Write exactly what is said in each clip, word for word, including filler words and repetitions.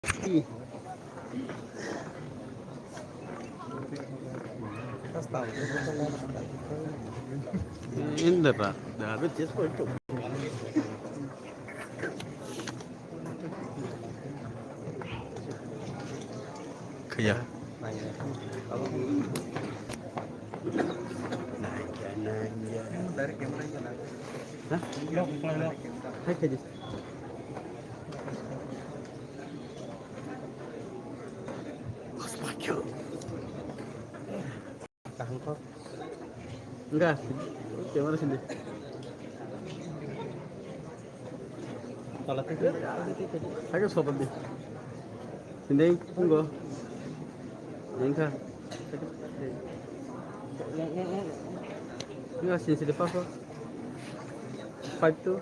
Inda pa, da be ches ko to. Kaya. Hah? Hai, kaya. Kaham kok. Enggak. Camera sini. Kalau tu. Aku sobat ni. Sini, tunggu. Engka. Enggak, sini, sini, pas, pas. Five two.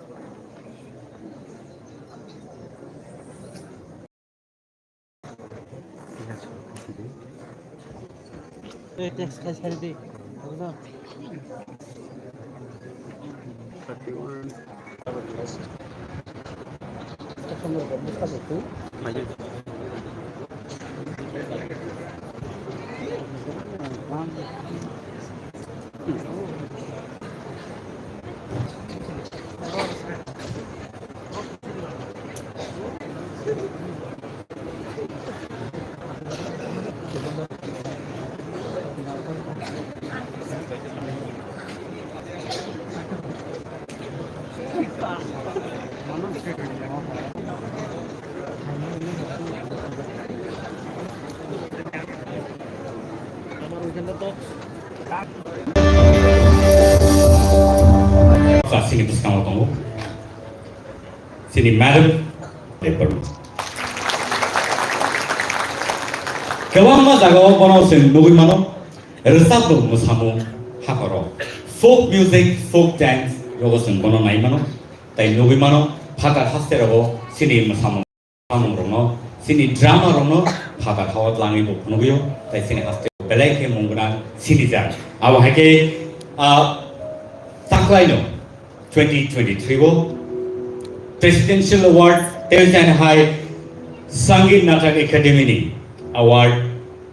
Eh, text khai sari di. Bujo? Thirty one. Sini bwskango tongo. Sini madam Debbarma. Kwbangma jagao bono chwng nugwi mano, rwchapmung mwsamung hapharo. Folk music, folk dance, yogo chwng bono nai mano, tai nugwi mano, phatar haste rogo chini mwsamung. Samungrokno, chini drama rokno phatar hao tlangwi bo phunugwio, tai chini haste belai khe mung gwnang sinijak. Abo hai khe, ah, taklaino twenty twenty-three o Presidential Award, tei chini hai Sangeet Natak Academy ni award,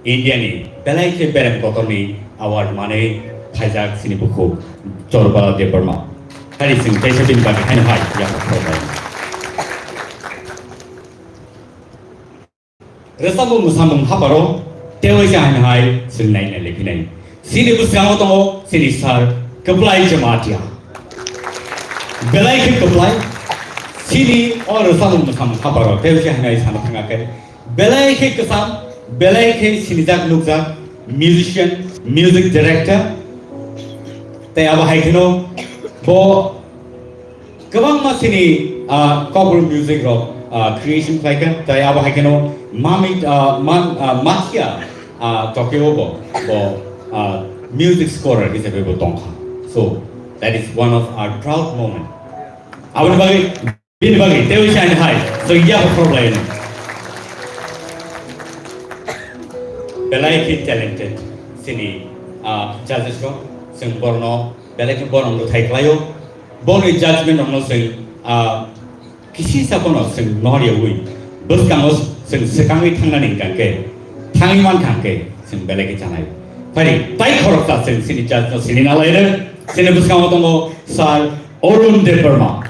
India ni belai khe berem kotor ni award manwi phaijak chini bukhuk Chorba Debbarma. Hari chwng teisa bini bagwi haino hai yapha khoroknai. Rwchapmung mwsamung hapharo tei waisa haino hai chwng nai nai lephinai. Chini bwskango tongo chini sir Kwplai Jamatia. Belai khe kwplai chini o rwchapmung mwsamung hapharo tei waisa haino hai sana thangakhe. Belai khe kwcham, belai khe sinijak nukjak, musician, music director. Tei abo hai kheno bo kwbangma chini, ah, Kokborok music rok, ah, creation khlai kha. Tei abo hai kheno Mami, ah, Man-, ah, Mathia, ah, Tokyo bo, bo, ah, music scorer hisabe bo tong kha. So that is one of our proud moment. Aboni bagwi Bini bagwi tei waisa haino hai chwng yapha khoroknai. Belai khe talented chini, ah, judges rok, chwng borno belai khe borom rwthai khlaio. Boni judgment rokno chwng, ah, kisisa bono chwng noriyaui bwskango chwng swkangwi thangnani hwnkha khe, thangwi mankha hwnkhe chwng belai khe chanai. Phari tai khoroksa chwng chini judge no sini nalaino, chini bwskango tongo sir Arun Debbarma.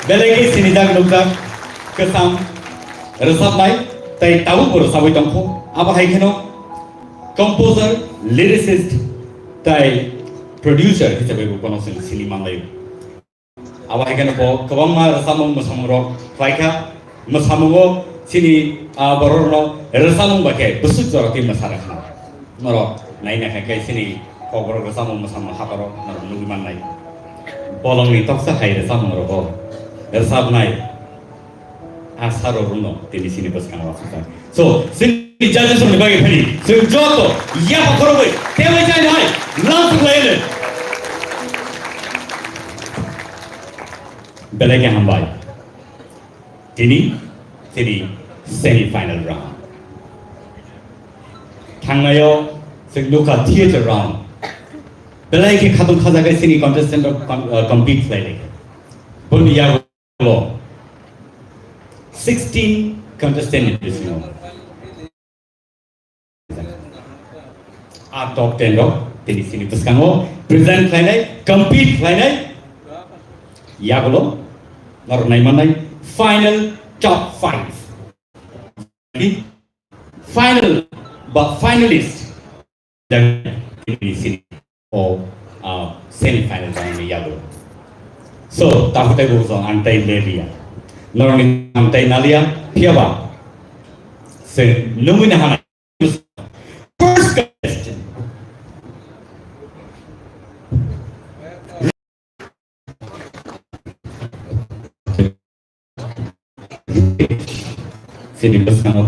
Belai khe sinijak nukjak, kwcham rwchapnai, tei tabukbo rwchapwi tongkho. Abo hai kheno composer, lyricist, tei producer hisabai bo bono chwng sini manlaio. Abo hai kheno bo kwbangma rwchapmung mwsamung rok khlai kha. Mwsamungo chini, ah, borok rokno rwchapmung bai khe bwswk jora twi mwsa rwkha. Norok naina khe khe chini Kokborok rwchapmung mwsamung hapharo norok nugwi mannai. Bolongni toksa hai rwchapmung rogo rwchapnai a saro rwno tini chini bwskango asukjak. So, chini judges rokni bagwi phani chwng joto yapha khorokwi tei bai chai hai lam suklaiyano. Belai khe hambai. Tini, tini semi final round. Thangnaio chwng nukha theater round. Belai khe khatung khajagai chini contestant rok com-, uh, compete khlai lai. Boni yago sixteen contestant ni bisingo. A top ten rok tini sini bwskango present khlainai, compete khlainai. Yagulo norok naimanai final top five. Final ba finalist. Tini sini o, ah, semi final jani yagulo. So, tahutai bo jong antai lelia. Norok ni antai nalia, phiaba. Se, nungui na hana. First contestant. Sini bwskango